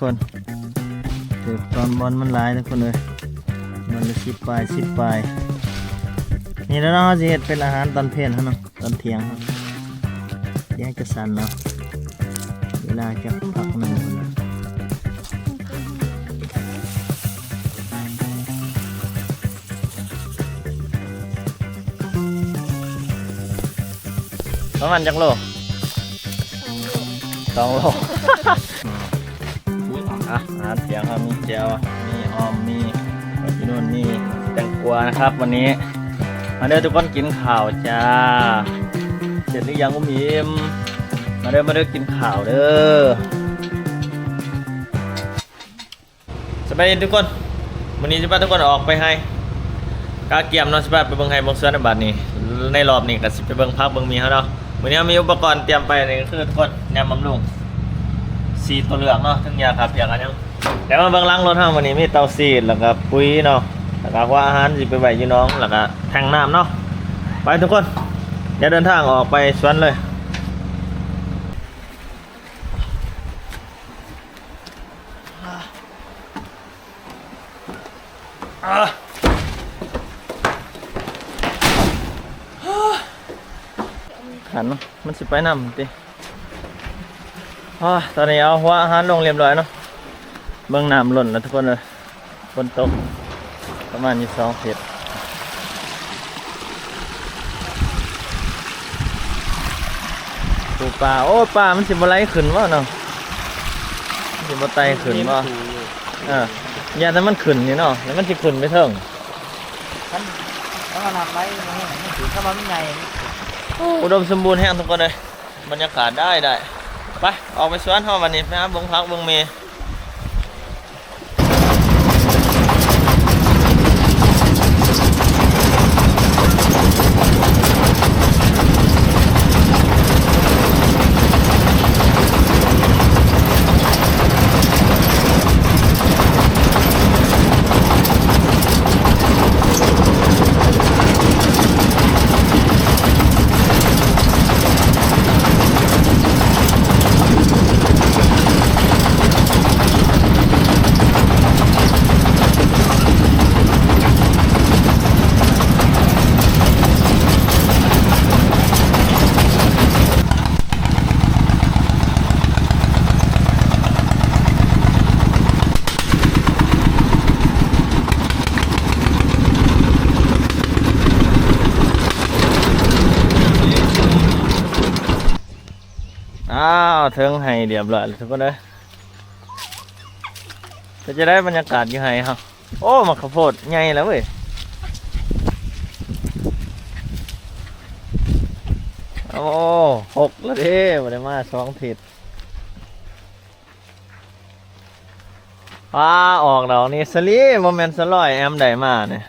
ຄົນ ຖືກຕອນບ່ອນມັນຫຼາຍທຸກຄົນເອີຍ ບ່ອນລະສິບປາຍ ສິບປາຍ. ນີ້ແຫຼະເນາະ ເຮົາຊິເຮັດເປັນອາຫານຕອນເພນເຮົາເນາະ ຕອນທ່ຽງເຮົາ. ດຽວຈະສັ່ນເນາະ ເວລາຈັກພັກໜຶ່ງພຸ້ນນະ. ປະມານຈັກໂລ? ສອງໂລ. ອ່ະ ອາຫານທ່ຽງເຮົາມີແຈ່ວ ມີອ່ອມ ມີຜັກຂີ້ໜູນ ມີແຕງກວານະຄັບ ວັນນີ້. ມາເດີທຸກຄົນ ກິນເຂົ້າຈ້າ. ເສັດຫຼືຍັງ ອຸ້ມອີ່ມ? ມາເດີ ມາເດີ ກິນເຂົ້າເດີ. ສະບາຍດີທຸກຄົນ ມື້ນີ້ຊິພາທຸກຄົນອອກໄປໄຮ່ ກະກຽມເນາະ ຊິພາໄປເບິ່ງໄຮ່ເບິ່ງສວນໃນບາດນີ້. ໃນລອບນີ້ກະຊິໄປເບິ່ງຜັກເບິ່ງໝີ່ເຮົາເນາະ. ມື້ນີ້ເຮົາມີອຸປະກອນຕຽມໄປ ນີ້ຄືທຸກຄົນ ແນມບຳລຸງສີ່ຕົວເລືອກເນາະ ເຖິງຢາຂ້າພຽກ ອັນຫຍັງ. ແລ້ວມາເບິ່ງຫຼັງລົດເຮົາ ມື້ນີ້ມີເຕົ້າຊີດ ແລ້ວກະປຸ໋ຍເນາະ ແລ້ວກະຫົວອາຫານຊິໄປໄວ້ຢູ່ໜອງ ແລ້ວກະແທງນ້ຳເນາະ. ໄປທຸກຄົນ ດຽວເດີນທາງອອກໄປສວນເລີຍ. ຂັນເນາະ ມັນຊິໄປນຳຕິ. ອາ ຕອນນີ້ເອົາຫົວອາຫານລົງຮຽບຮ້ອຍເນາະ. ເບິ່ງນ້ຳລົ້ນແລ້ວທຸກຄົນເອີຍ. ຝົນຕົກປະມານຢູ່ສອງທິດ. ປູປາ ໂອ້ ປາມັນຊິບໍ່ໄຫຼຂຶ້ນບໍ່ເນາະ? ມັນຊິບໍ່ໄຕ່ຂຶ້ນບໍ່? ເອີ ຢ້ານແຕ່ມັນຂຶ້ນນີ້ເນາະ ແລ້ວມັນຊິຂຶ້ນໄປເທິງ. ຄັນ ຄັນວ່ານ້ຳໄຫຼ ມັນ ມັນຊິ ຄັນວ່າມັນໃຫຍ່ ໂອ້ ອຸດົມສົມບູນແຮງທຸກຄົນເອີຍ. ບັນຍາກາດໄດ້ ໄດ້. ໄປ ອອກໄປສວນເຮົາບັດນີ້ ໄປຫາເບິ່ງຜັກເບິ່ງໝີ່. ອ້າວ ເຖິງໄຮ່ຮຽບຮ້ອຍແລ້ວທຸກຄົນເອີຍ. ເປັນຈັ່ງໃດບັນຍາກາດຢູ່ໄຮ່ເຮົາ? ໂອ້ ໝາກເຂົ້າໂພດໃຫຍ່ແລ້ວເວີຍ. ໂອ້ ຫົກແລ້ວເດ້ ບໍ່ໄດ້ມາສອງທິດ. ວ້າ ອອກດອກນີ້ສະລີ ບໍ່ແມ່ນສະລອຍແອມໄດ້ມານີ້.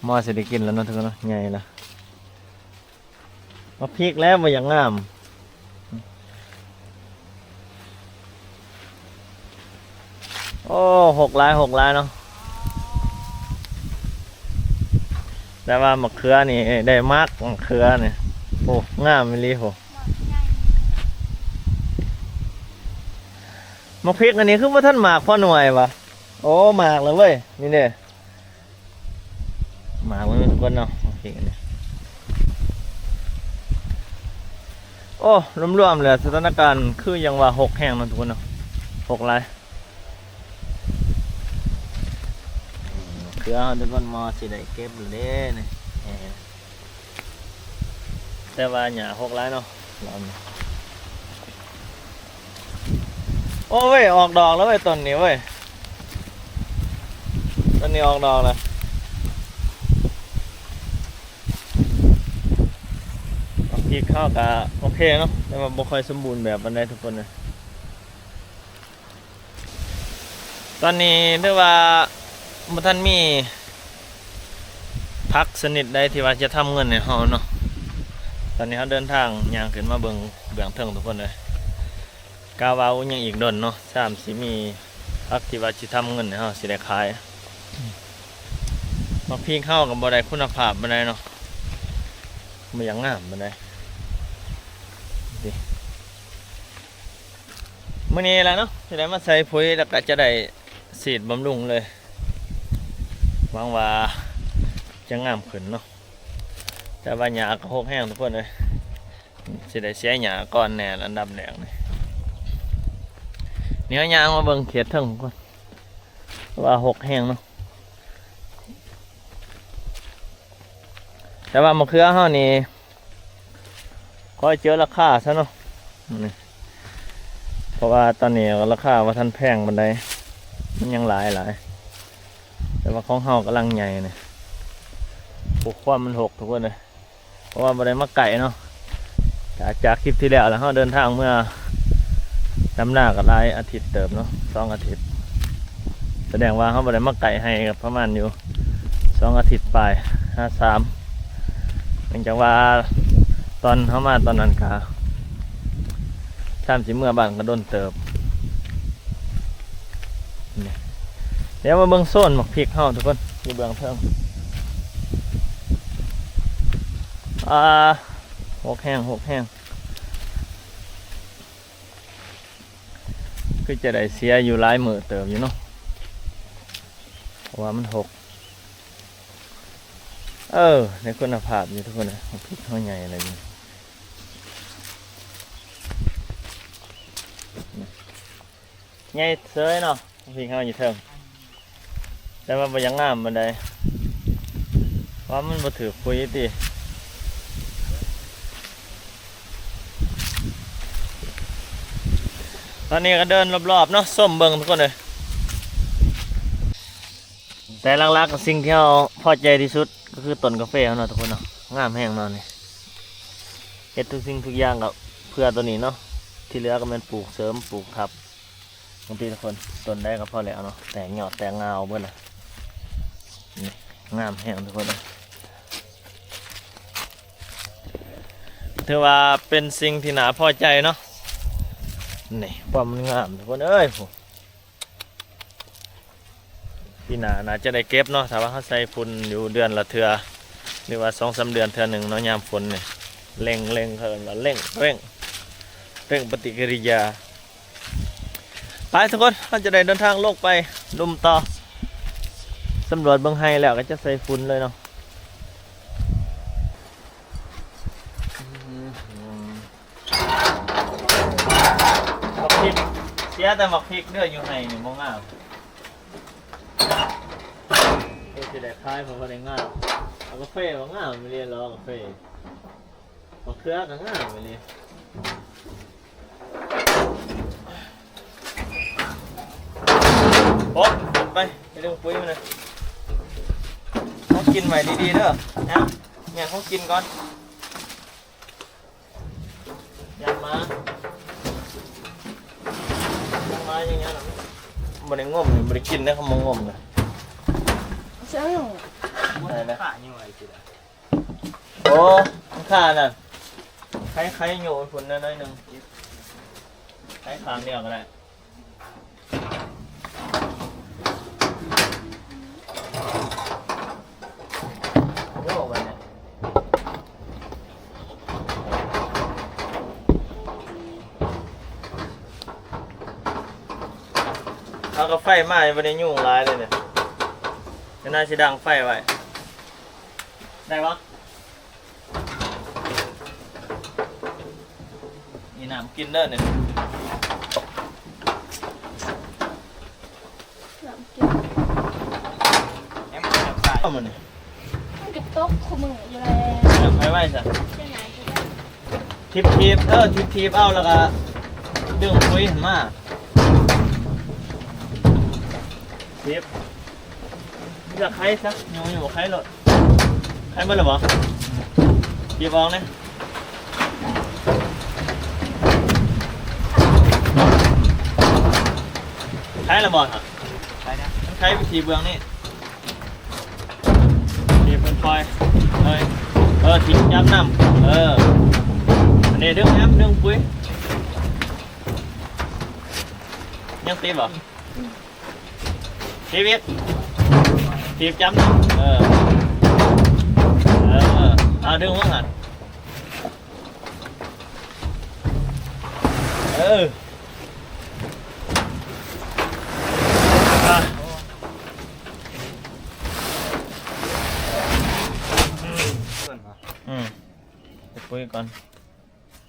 ໝໍຊິໄດ້ກິນແລ້ວເນາະທຸກຄົນເນາະ ໃຫຍ່ແລ້ວ. ໝາກພິກແລ້ວບໍ່ຢາກງາມ. ໂອ້ ຫົກຫຼາຍ ຫົກຫຼາຍເນາະ. ແຕ່ວ່າໝາກເຂືອນີ້ໄດ້ໝາກ ໝາກເຂືອນີ້ ໂອ້ ງາມອີ່ຫຼີໂຫ. ໝາກພິກອັນນີ້ຄືບໍ່ທັນໝາກພໍໜ່ວຍຫວາ? ໂອ້ ໝາກແລ້ວເວີຍ ນີ້ເດ້. ມາເບິ່ງທຸກຄົນເນາະ ໂອເຄ ໂອ້ ລວມໆແລ້ວສະຖານະການຄືຫຍັງວ່າຫົກແຮງເນາະທຸກຄົນເນາະ ຫົກຫຼາຍ. ເຄືອເຮົາທຸກຄົນ ໝໍຊິໄດ້ເກັບແລ້ວເດ້ນີ້ ແຕ່ວ່າຫຍ້າຫົກຫຼາຍເນາະ ລອງ ໂອ້ເວີຍ ອອກດອກແລ້ວເວີຍ ຕົ້ນນີ້ເວີຍ ຕົ້ນນີ້ອອກດອກແລ້ວ. ໝາກພິກເຮົາກະໂອເຄເນາະ ແຕ່ວ່າບໍ່ຄ່ອຍສົມບູນແບບປານໃດທຸກຄົນເອີຍ. ຕອນນີ້ຖືວ່າບໍ່ທັນມີຜັກຊະນິດໃດທີ່ວ່າຈະທຳເງິນໃຫ້ເຮົາເນາະ. ຕອນນີ້ເຮົາເດີນທາງຍ່າງຂຶ້ນມາເບິ່ງເບື້ອງເທິງທຸກຄົນເອີຍ. ກະວ່າ ໂອ້ ຍັງອີກດົນເນາະ ຊ່ຳຊິມີຜັກທີ່ວ່າຊິທຳເງິນໃຫ້ເຮົາ ຊິໄດ້ຂາຍ. ໝາກພິກເຮົາກະບໍ່ໄດ້ຄຸນນະພາບປານໃດເນາະ ບໍ່ຢາກງາມປານໃດ. ນີ້ ມື້ນີ້ແຫຼະເນາະ ຊິໄດ້ມາໃສ່ປຸ໋ຍ ແລ້ວກໍຈະໄດ້ສີດບຳລຸງເລີຍ. ຫວັງວ່າຈະງາມຂຶ້ນເນາະ ແຕ່ວ່າຫຍ້າກໍຮົກແຮງທຸກຄົນເອີຍ. ຊິໄດ້ເສຍຫຍ້າກ່ອນແດ່ ອັນດັບແລກນີ້. ນີ້ເຮົາຍ່າງມາເບິ່ງເຂດເທິງກ່ອນ ວ່າຮົກແຮງເນາະ. ແຕ່ວ່າມະເຂືອເຮົານີ້ ຂໍໃຫ້ເຈີລາຄາຊະເນາະ ເພາະວ່າຕອນນີ້ລາຄາບໍ່ທັນແພງປານໃດ ມັນຍັງຫຼາຍໆ. ແຕ່ວ່າຂອງເຮົາກຳລັງໃຫຍ່ນີ້ ໂອ້ ຄວາມມັນຮົກທຸກຄົນເອີຍ. ເພາະວ່າບໍ່ໄດ້ມາໃກ້ເນາະ ຈາກ ຈາກຄລິບທີ່ແລ້ວ ແລ້ວເຮົາເດີນທາງເມືອດຳນາກໍຫຼາຍອາທິດເຕີບເນາະ ສອງອາທິດ. ສະແດງວ່າເຮົາບໍ່ໄດ້ມາໃກ້ໄຮ່ກໍປະມານຢູ່ສອງອາທິດປາຍ ຫາສາມ ເນື່ອງຈາກວ່າຕອນເຮົາມາຕອນນັ້ນກະ ຊາມຊິເມືອບ້ານກໍດົນເຕີບ. ນີ້ ດຽວມາເບິ່ງໂຊນໝາກພິກເຮົາທຸກຄົນ ຢູ່ເບື້ອງເທິງ. ອ່າ ຮົກແຮງ ຮົກແຮງ ຄືຈະໄດ້ເສຍຢູ່ຫຼາຍມື້ເຕີບຢູ່ເນາະ ເພາະວ່າມັນຮົກ. ເອີ ໄດ້ຄຸນນະພາບຢູ່ທຸກຄົນເອີຍ ໝາກພິກເຮົາໃຫຍ່ເລີຍ. ໃຫຍ່ເສີຍເນາະ ພິກເຮົາຢູ່ເທິງ ແຕ່ວ່າບໍ່ຢາກງາມປານໃດ ວ່າມັນບໍ່ຖືກປຸ໋ຍຕິ. ຕອນນີ້ກໍເດີນລອບໆເນາະ ຊົມເບິ່ງທຸກຄົນເອີຍ. ແຕ່ຫຼັກໆ ກໍສິ່ງທີ່ເຮົາພໍໃຈທີ່ສຸດກໍຄືຕົ້ນກາເຟເຮົາເນາະທຸກຄົນເນາະ ງາມແຮງເນາະນີ້. ເຮັດທຸກສິ່ງທຸກຢ່າງກໍເພື່ອຕົວນີ້ເນາະ ທີ່ເຫຼືອກໍແມ່ນປູກເສີມປູກທັບ ບາງທີທຸກຄົນ ຕົ້ນໃດກໍພໍແລ້ວເນາະ ແຕກຍອດແຕກງ່າອອກເບິດລະ. ນີ້ ງາມແຮງທຸກຄົນເອີຍ ຖືວ່າເປັນສິ່ງທີ່ໜ້າພໍໃຈເນາະ. ນີ້ ຄວາມມັນງາມທຸກຄົນເອີຍ ຜູ້ ປີໜ້າໜ້າຈະໄດ້ເກັບເນາະ ຖ້າວ່າເຮົາໃສ່ຝຸ່ນຢູ່ເດືອນລະເທື່ອ ຫຼືວ່າສອງສາມເດືອນເທື່ອໜຶ່ງເນາະ. ຍາມຝົນນີ້ ເລັ່ງ ເລັ່ງ ເຂົາເອີ້ນວ່າເລັ່ງ ເລັ່ງ ເລັ່ງປະຕິກິລິຍາ. ໄປທຸກຄົນ ເຮົາຈະໄດ້ເດີນທາງລົງໄປລຸ່ມຕໍ່ ສຳຫຼວດເບິ່ງໄຮ່ແລ້ວກໍຈະໃສ່ຝຸ່ນເລີຍເນາະ. ໝາກພິກ ເສຍແຕ່ໝາກພິກເດີ້ ຢູ່ໄຮ່ນີ້ບໍ່ງາມ. ເຮັດຊິໄດ້ຂາຍ ເພາະບໍ່ໄດ້ງາມ. ເອົາກາເຟບໍ່ງາມອີ່ຫຼີ ລໍກາເຟ ມະເຂືອກໍງາມອີ່ຫຼີ. ໂອ້ ໄປ ໄປດຶງປຸ໋ຍມານະ. ເອົາກິນໄວ້ດີໆເດີ້ນະ ແມ່ນ ເອົາກິນກ່ອນ. ຢ້ານໝາ ໝາຍັງ ຍັງ ບໍ່ໄດ້ງົມ ບໍ່ໄດ້ກິນເດ້ ເຂົາມາງົມນະ. ເຈົ້າ ໄດ້ນະ ໂອ້ ມັນຄານະ ໄຄ ໄຄໂຍພຸ້ນນະ ໜ້ອຍໜຶ່ງ ໄຄຂ້າງດຽວກໍໄດ້. ໂອ້ ບັດນີ້ ເອົາກາໄຟມາ ບໍ່ໄດ້ຍຸງຫຼາຍເລີຍນີ້ ຈະໜ້າຊິດັງໄຟໄວ້ ໄດ້ບໍ່? ມີນ້ຳກິນເດີນີ້ ນ້ຳກິນ ເອົາມານີ້ ມັນກໍຕົກຄູ່ມື້ຢູ່ແລ້ວ ໄປໄວ້ຊະ ເສຍຫຍັງ ຖີບໆ ເອີ ຖີບໆ ເອົາ ແລ້ວກໍດຶງປຸ໋ຍຫັ້ນມາ ຖີບ ເລືອກໄຄຊະ ຢູ່ ຢູ່ໄຄໂລດ ໄຄເບິດແລ້ວບໍ່? ຫຍິບອອກແດ່ ໄຄແລ້ວບໍ່? ໄຄແລ້ວ ມັນໄຄໄປທີ່ເບື້ອງນີ້ ທີ່ເປັນຟອຍເລີຍ ເອີ ທີ່ຈັບນ້ຳ ເອີ ອັນນີ້ດຶງແຮມ ດຶງປຸ໋ຍ ຍັງຕິດບໍ່? ທີບອີກ ຖີບຈັບ ເອີ ເອີ ເອົາດຶງມາຫັ້ນ ເອີ ອືມ ໃສ່ປຸ໋ຍກ່ອນ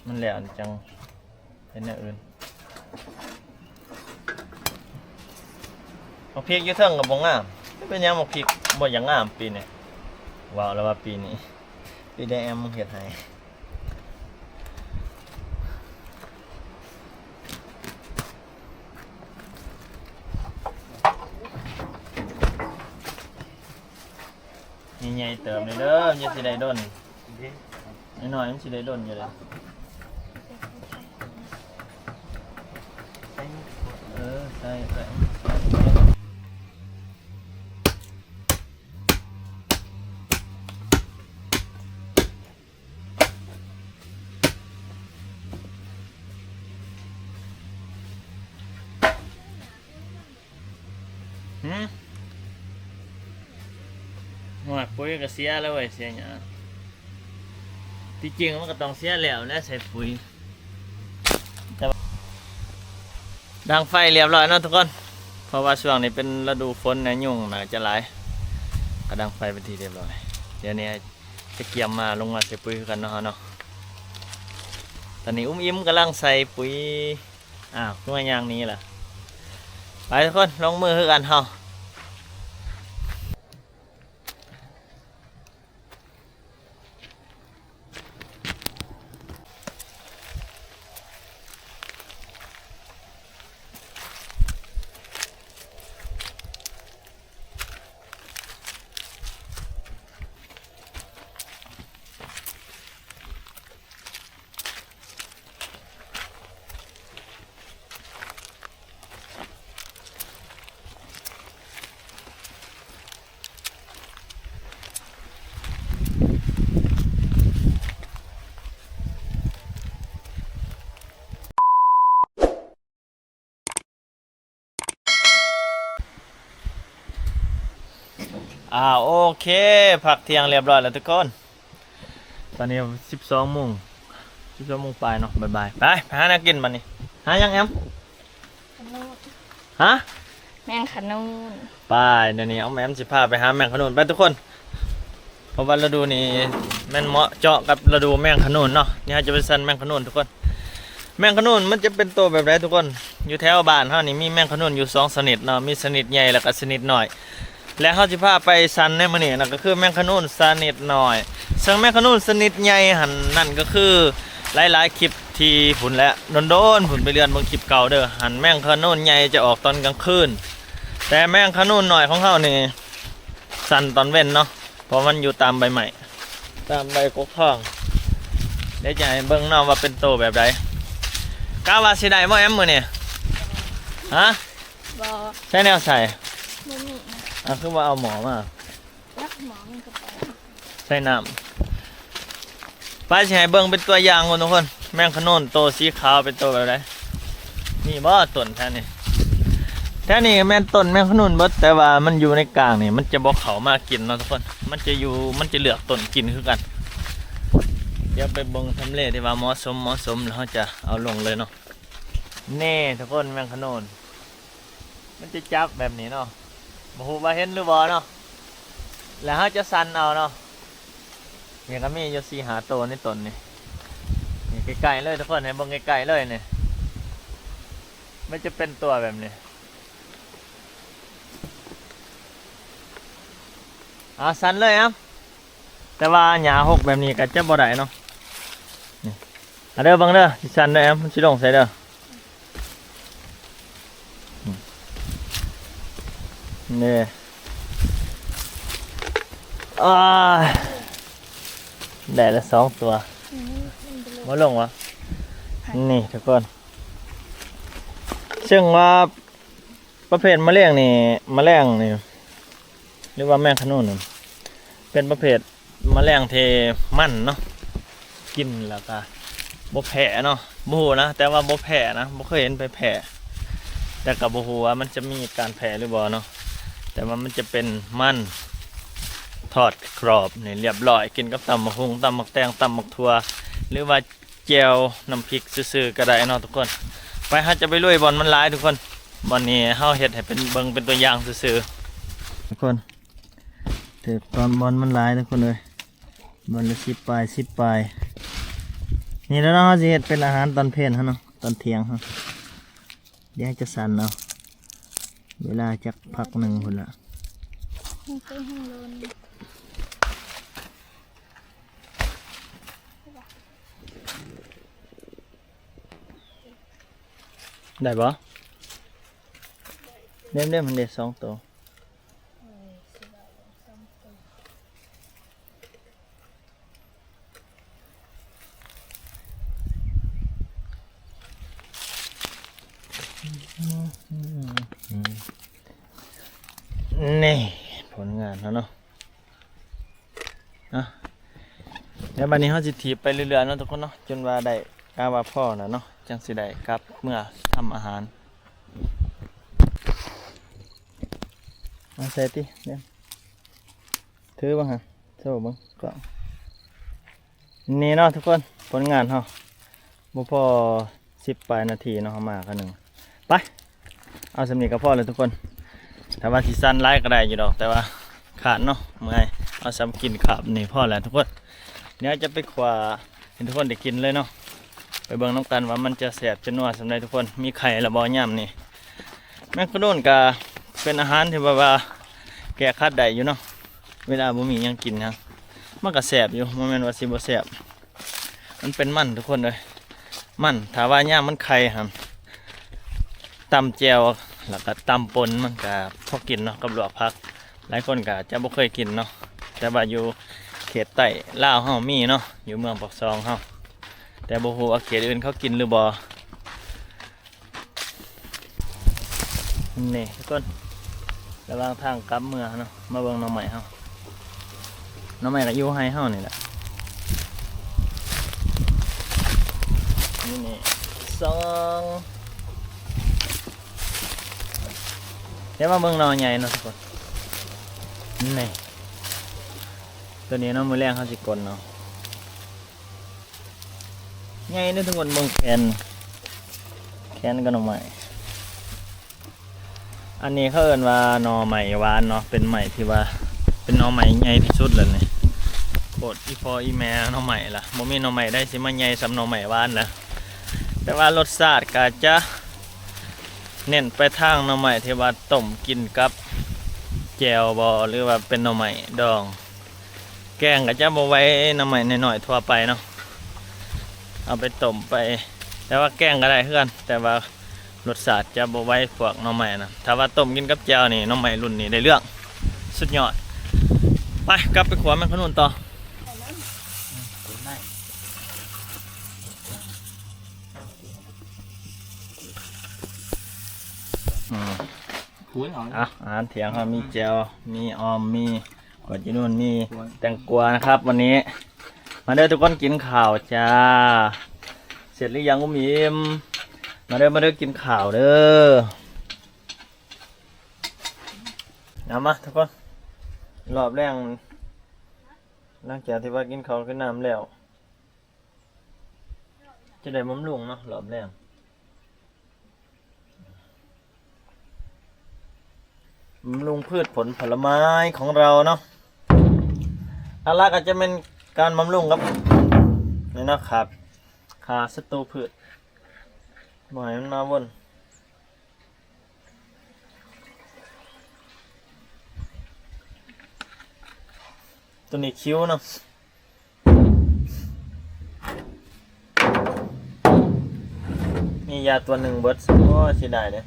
ມັນແລ້ວຈັ່ງເຮັດແນວອື່ນ. ໝາກພິກຢູ່ເທິງກໍບໍ່ງາມ. ເປັນຫຍັງໝາກພິກບໍ່ຢາກງາມປີນີ້? ເວົ້າແລ້ວວ່າປີນີ້ ປີໄດ້ແອມເຮັດໃຫ້. ນີ້ໃຫຍ່ເຕີບນີ້ເດີ ມັນຊິໄດ້ດົນ. ນ້ອຍໆ ມັນຊິໄດ້ດົນຢູ່ເດ້. ເອີ ໃສ່ ໃສ່. ຫືມ ໂອ້ຍ ປຸ໋ຍກໍເສຍແລ້ວເວີຍ ເສຍຫຍ້າ. ທີ່ຈິງມັນກໍຕ້ອງເສຍແລ້ວແຫຼະ ໃສ່ປຸ໋ຍ. ແຕ່ວ່າ ດັງໄຟລຽບຮ້ອຍເນາະທຸກຄົນ ເພາະວ່າຊ່ວງນີ້ເປັນລະດູຝົນນະ ຍຸງໜ້າຈະຫຼາຍ ກໍດັງໄຟເປັນທີ່ລຽບຮ້ອຍ. ດຽວນີ້ຈະກຽມມາລົງມາໃສ່ປຸ໋ຍຄືກັນເນາະເຮົາເນາະ. ຕອນນີ້ອຸ້ມອິ້ມກຳລັງໃສ່ປຸ໋ຍ. ອ້າວ ຄືວ່າຍ່າງໜີລະ? ໄປທຸກຄົນ ລົງມືຄືກັນເຮົາ. ອ່າ ໂອເຄ ພັກທ່ຽງລຽບຮ້ອຍແລ້ວທຸກຄົນ. ຕອນນີ້ສິບສອງໂມງ ສິບສອງໂມງປາຍເນາະ ບ່າຍໆ. ໄປ ໄປຫາແນວກິນບັດນີ້. ຫາຫຍັງແອມ? ຂະໜູນ. ຮະ? ແມງຂະໜູນ. ໄປ ດຽວນີ້ເອົາແອມຊິພາໄປຫາແມງຂະໜູນ ໄປທຸກຄົນ. ເພາະວ່າລະດູນີ້ແມ່ນເໝາະເຈາະກັບລະດູແມງຂະໜູນເນາະ. ນີ້ເຮົາຈະໄປສັນແມງຂະໜູນທຸກຄົນ. ແມງຂະໜູນມັນຈະເປັນໂຕແບບໃດທຸກຄົນ? ຢູ່ແຖວບ້ານເຮົານີ້ມີແມງຂະໜູນຢູ່ສອງຊະນິດເນາະ, ມີຊະນິດໃຫຍ່ແລ້ວກໍຊະນິດນ້ອຍ ແລະ ເຮົາຊິພາໄປສັນໃນມື້ນີ້ນະ ກໍຄືແມງຂະໜູນຊະນິດນ້ອຍ. ເຊິ່ງແມງຂະໜູນຊະນິດໃຫຍ່ຫັ້ນ ນັ້ນກໍຄືຫຼາຍໆຄລິບທີ່ພຸ້ນແຫຼະ ດົນໆພຸ້ນ ໄປເລື່ອນເບິ່ງຄລິບເກົ່າເດີ. ຫັ້ນແມງຂະໜູນໃຫຍ່ຈະອອກຕອນກາງຄືນ ແຕ່ແມງຂະໜູນນ້ອຍຂອງເຮົານີ້ສັນຕອນເວັນເນາະ. ເພາະມັນຢູ່ຕາມໃບໄມ້ ຕາມໃບກົກທອງ. ດຽວຈະໃຫ້ເບິ່ງເນາະວ່າເປັນໂຕແບບໃດ. ກະວ່າຊິໄດ້ບໍ່ແອມມື້ນີ້? ຮະ? ບໍ່. ໃຊ້ແນວໃສ່? ບໍ່ມີນະ. ອ່າ ຄືວ່າເອົາໝໍ້ມາ? ຈັກໝໍ້ມັນກໍໄປ. ໃສ່ນ້ຳ. ໄປ ຊິໃຫ້ເບິ່ງເປັນຕົວຢ່າງກ່ອນທຸກຄົນ ແມງຂະໜູນໂຕສີຂາວເປັນໂຕແບບໃດ. ນີ້ບໍ່ຕົ້ນແຖວນີ້? ແຖວນີ້ແມ່ນຕົ້ນແມງຂະໜູນເບິດ ແຕ່ວ່າມັນຢູ່ໃນກາງນີ້ ມັນຈະບໍ່ເຂົ້າມາກິນເນາະທຸກຄົນ. ມັນຈະຢູ່ ມັນຈະເລືອກຕົ້ນກິນຄືກັນ. ດຽວໄປເບິ່ງທຳເລທີ່ວ່າເໝາະສົມ ເໝາະສົມ ແລ້ວເຮົາຈະເອົາລົງເລີຍເນາະ. ນີ້ທຸກຄົນ ແມງຂະໜູນ ມັນຈະຈັບແບບນີ້ເນາະ. ບໍ່ຮູ້ວ່າເຫັນຫຼືບໍ່ເນາະ. ແລ້ວເຮົາຈະສັນເອົາເນາະ. ນີ້ກໍມີຢູ່ສີ່ຫ້າໂຕໃນຕົ້ນນີ້. ນີ້ໃກ້ໆເລີຍທຸກຄົນ ໃຫ້ເບິ່ງໃກ້ໆເລີຍນີ້. ມັນຈະເປັນຕົວແບບນີ້. ເອົາ ສັນເລີຍເອົາ. ແຕ່ວ່າຫຍ້າຮົກແບບນີ້ກໍຈະບໍ່ໄດ້ເນາະ. ນີ້ ເອົາເດີ ເບິ່ງເດີ ຊິສັນເດີແອມ ມັນຊິລົງໃສ່ເດີ. ນີ້ ອ້າຍ ໄດ້ລະສອງຕົວ. ອືມ ມັນບໍ່ລົງ ບໍ່ລົງຫວາ? ນີ້ທຸກຄົນ ເຊິ່ງວ່າປະເພດມະແລງນີ້ ມະແລງນີ້ ຫຼືວ່າແມງຂະໜູນນີ້ ເປັນປະເພດ ມະແລງທີ່ມັນເນາະ ກິນແລ້ວກະບໍ່ແພ້ເນາະ. ບໍ່ຮູ້ນະ ແຕ່ວ່າບໍ່ແພ້ນະ ບໍ່ເຄີຍເຫັນໃຜແພ້ ແຕ່ກະບໍ່ຮູ້ວ່າມັນຈະມີການແພ້ຫຼືບໍ່ເນາະ. ແຕ່ວ່າມັນຈະເປັນມັນທອດກຣອບນີ້ລຽບຮ້ອຍ ກິນກັບຕຳບັກຫຸ່ງ ຕຳບັກແຕງ ຕຳບັກຖົ່ວ ຫຼືວ່າແຈ່ວນ້ຳພິກຊື່ໆກະໄດ້ເນາະທຸກຄົນ. ໄປ ເຮົາຈະໄປລຸຍບ່ອນມັນຫຼາຍທຸກຄົນ. ບ່ອນນີ້ເຮົາເຮັດໃຫ້ເປັນ ເບິ່ງເປັນຕົວຢ່າງຊື່ໆ ທຸກຄົນ. ຖືກຕອນບ່ອນມັນຫຼາຍທຸກຄົນເອີຍ. ວັນລະສິບປາຍ ສິບປາຍ. ນີ້ແຫຼະເນາະ ເຮົາຊິເຮັດເປັນອາຫານຕອນເພນເຮົາເນາະ ຕອນທ່ຽງເຮົາ. ດຽວຈະສັ່ນເອົາ ເວລາຈັກພັກໜຶ່ງພຸ້ນລະ. ໄດ້ບໍ່? ເດັມໆ ມັນເດ ສອງໂຕ. ນີ້ຜົນງານເຮົາເນາະ. ອ່ະ ແລ້ວບັດນີ້ເຮົາຊິຖີບໄປເລື້ອຍໆເນາະທຸກຄົນເນາະ ຈົນວ່າໄດ້ ກະວ່າພໍແລ້ວເນາະ ຈັ່ງຊິໄດ້ກັບເມືອທຳອາຫານ. ມາໃສ່ຕິ ເດມ ຖືເບິ່ງຫັ້ນ ໂຊເບິ່ງກ້ອງ. ນີ້ເນາະທຸກຄົນ ຜົນງານເຮົາ ບໍ່ພໍສິບປາຍນາທີເນາະ ເຮົາມາຄັ້ງໜຶ່ງ. ໄປ ເອົາສ່ຳນີ້ກໍພໍແລ້ວທຸກຄົນ. ຖ້າວ່າຊິສັ່ນຫຼາຍກໍໄດ້ຢູ່ດອກ ແຕ່ວ່າຄ້ານເນາະ ເມື່ອຍ. ເອົາສ່ຳກິນຄາບນີ້ພໍແລ້ວທຸກຄົນ. ດຽວຈະໄປຂົ້ວໃຫ້ທຸກຄົນໄດ້ກິນເລີຍເນາະ. ໄປເບິ່ງນຳກັນວ່າມັນຈະແຊບຈະນົວສ່ຳໃດທຸກຄົນ. ມີໄຂ່ລະບໍ່ຍາມນີ້? ແມງຂະນູນກະເປັນອາຫານທີ່ແບບວ່າແກ້ຂັດໄດ້ຢູ່ເນາະ. ເວລາບໍ່ມີຫຍັງກິນຫຍັງ ມັນກະແຊບຢູ່ ບໍ່ແມ່ນວ່າຊິບໍ່ແຊບ. ມັນເປັນມັນທຸກຄົນເອີຍ ມັນ. ຖ້າວ່າຍາມມັນໄຂ່ຫັ້ນ ຕຳແຈ່ວ ແລ້ວກະຕຳປົ່ນ ມັນກະພໍກິນເນາະ ກັບລວກຜັກ. ຫຼາຍຄົນກະຈະບໍ່ເຄີຍກິນເນາະ ແຕ່ວ່າຢູ່ເຂດໃຕ້ລາວເຮົາມີເນາະ ຢູ່ເມືອງປາກຊ່ອງເຮົາ ແຕ່ບໍ່ຮູ້ວ່າເຂດອື່ນເຂົາກິນຫຼືບໍ່. ນີ້ທຸກຄົນ ລະຫວ່າງທາງກັບເມືອເນາະ ມາເບິ່ງໜໍ່ໄມ້ເຮົາ. ໜໍ່ໄມ້ກໍຢູ່ໄຮ່ເຮົານີ້ແຫຼະ. ນີ້ ນີ້ ສອງ ດຽວມາເບິ່ງໜໍ່ໃຫຍ່ເນາະທຸກຄົນ. ນີ້ ໂຕນີ້ເນາະ ມື້ແລງເຮົາຊິກົນເອົາ. ໃຫຍ່ເດີທຸກຄົນ ເບິ່ງແຂນ ແຂນກັບໜໍ່ໄມ້. ອັນນີ້ເຂົາເອີ້ນວ່າໜໍ່ໄມ້ຫວານເນາະ ເປັນໄມ້ທີ່ວ່າ ເປັນໜໍ່ໄມ້ໃຫຍ່ທີ່ສຸດແລ້ວນີ້. ໂຄດອີ່ພໍ່ອີ່ແມ່ໜໍ່ໄມ້ລະ ບໍ່ມີໜໍ່ໄມ້ໃດຊິມາໃຫຍ່ສ່ຳໜໍ່ໄມ້ຫວານລະ. ແຕ່ວ່າລົດຊາດກະຈະເນັ້ນໄປທາງໜໍ່ໄມ້ທີ່ວ່າຕົ້ມກິນກັບແຈ່ວບໍ ຫຼືວ່າເປັນໜໍ່ໄມ້ດອງ. ແກງກໍຈະບໍ່ໄຫວໜໍ່ໄມ້ນ້ອຍໆທົ່ວໄປເນາະ ເອົາໄປຕົ້ມໄປ ແຕ່ວ່າແກງກໍໄດ້ຄືກັນ ແຕ່ວ່າລົດຊາດຈະບໍ່ໄຫວພວກໜໍ່ໄມ້ນະ. ຖ້າວ່າຕົ້ມກິນກັບແຈ່ວນີ້ ໜໍ່ໄມ້ລຸ້ນນີ້ໄດ້ເລື່ອງ ສຸດຍອດ. ໄປ ກັບໄປຂົ້ວແມງຂະນູນຕໍ່. ອືມ ອາ ອາຫານທ່ຽງເຮົາມີແຈ່ວ ມີອ່ອມ ມີ ກວດຢູ່ໂນ່ນມີແຕງກວານະຄັບ ວັນນີ້. ມາເດີທຸກຄົນກິນເຂົ້າຈ້າ. ເສັດຫຼືຍັງ ອຸ້ມອີ່ມ? ມາເດີ ມາເດີ ກິນເຂົ້າເດີ. ເອົາມາທຸກຄົນ ຮອບແລງ ຫຼັງຈາກທີ່ວ່າກິນເຂົ້າກິນນ້ຳແລ້ວ ຈະໄດ້ບຳລຸງເນາະ ຮອບແລງ ບຳລຸງພືດຜົນຜົນລະໄມ້ຂອງເຮົາເນາະ. ຫຼັກໆກໍຈະແມ່ນການບຳລຸງກັບ ນີ້ເນາະ ຂ້າ ຂ້າສັດຕູພືດ ບໍ່ໃຫ້ມັນມາວົນ. ໂຕນີ້ຄິວເນາະ ມີຢາຕົວໜຶ່ງເບິດ ໂອ້ຍ ເສຍດາຍເດ້.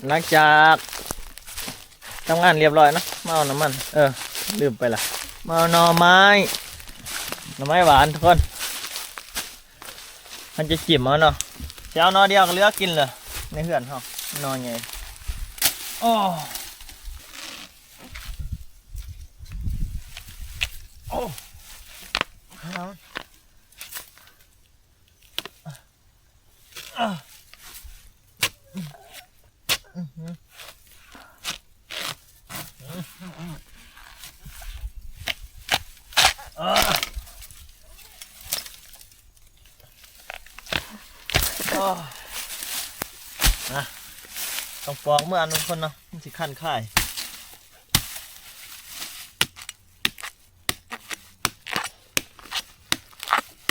ຫຼັງຈາກທຳງານລຽບຮ້ອຍເນາະ ມາເອົານ້ຳມັນ ເອີ ລືມໄປລະ ມາເອົາໜໍ່ໄມ້ ໜໍ່ໄມ້ຫວານທຸກຄົນ. ເຮົາຈະຈິ້ມເອົາເນາະ ຊິເອົາໜໍ່ດຽວກໍເຫຼືອກິນເລີຍ ໃນເຮືອນເຮົາໜໍ່ໃຫຍ່. ໂອ້ ໂອ້ ນະ ຕ້ອງປອກເມື່ອອັນທຸກຄົນເນາະ ມັນຊິຄັນຄາຍ.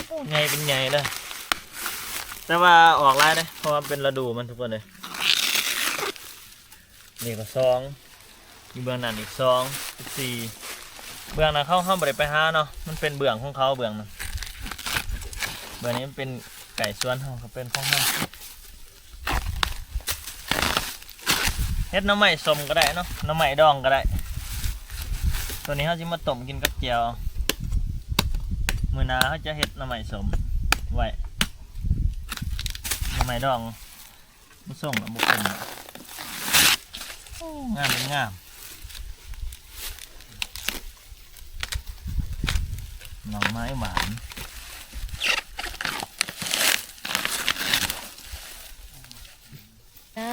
ໂອ້ ໃຫຍ່ເປັນໃຫຍ່ເດີ ແຕ່ວ່າອອກຫຼາຍເດ້ ເພາະວ່າເປັນລະດູມັນທຸກຄົນເອີຍ. ນີ້ກໍສອງ ຢູ່ເບື້ອງນັ້ນອີກສອງ ເປັນສີ່ ເບື້ອງນັ້ນເຮົາ ເຮົາບໍ່ໄດ້ໄປຫາເນາະ ມັນເປັນເບື້ອງຂອງເຂົາເບື້ອງນັ້ນ ເບື້ອງນີ້ມັນເປັນ ໃກ້ສວນເຮົາ ກໍເປັນຂອງເຮົາ. ເຮັດໜໍ່ໄມ້ສົ້ມກໍໄດ້ເນາະ ໜໍ່ໄມ້ດອງກໍໄດ້. ຕົວນີ້ເຮົາຊິມາຕົ້ມກິນກັບແຈ່ວ ມື້ໜ້າເຮົາຈະເຮັດໜໍ່ໄມ້ສົ້ມໄວ້ ໜໍ່ໄມ້ດອງ ມັນສົ້ມແລ້ວບໍ່ເປັນ. ໂອ້ ງາມເປັນງາມ ໜໍ່ໄມ້ຫວານ. ອ່າ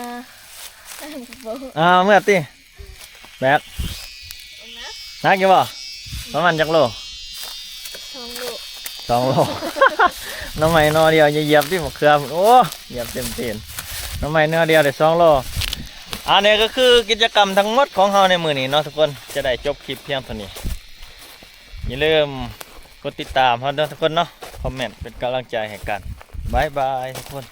ອ້າວ ເມື່ອຕິ ແບກ ໜັກຢູ່ບໍ່? ປະມານຈັກໂລ? ສອງໂລ ສອງໂລ. ໜໍ່ໄມ້ໜໍ່ດຽວ ຢ່າຢຽບຕິ ມະເຂືອ ໂອ້ ຢຽບເຕັມຕີນ. ໜໍ່ໄມ້ໜໍ່ດຽວໄດ້ສອງໂລ. ອັນນີ້ກໍຄືກິດຈະກຳທັງໝົດຂອງເຮົາໃນມື້ນີ້ເນາະທຸກຄົນ ຈະໄດ້ຈົບຄລິບພຽງເທົ່ານີ້. ຢ່າລືມກົດຕິດຕາມເຮົາເດີທຸກຄົນເນາະ ຄອມເມັນເປັນກຳລັງໃຈໃຫ້ກັນ. ບາຍບາຍທຸກຄົນ.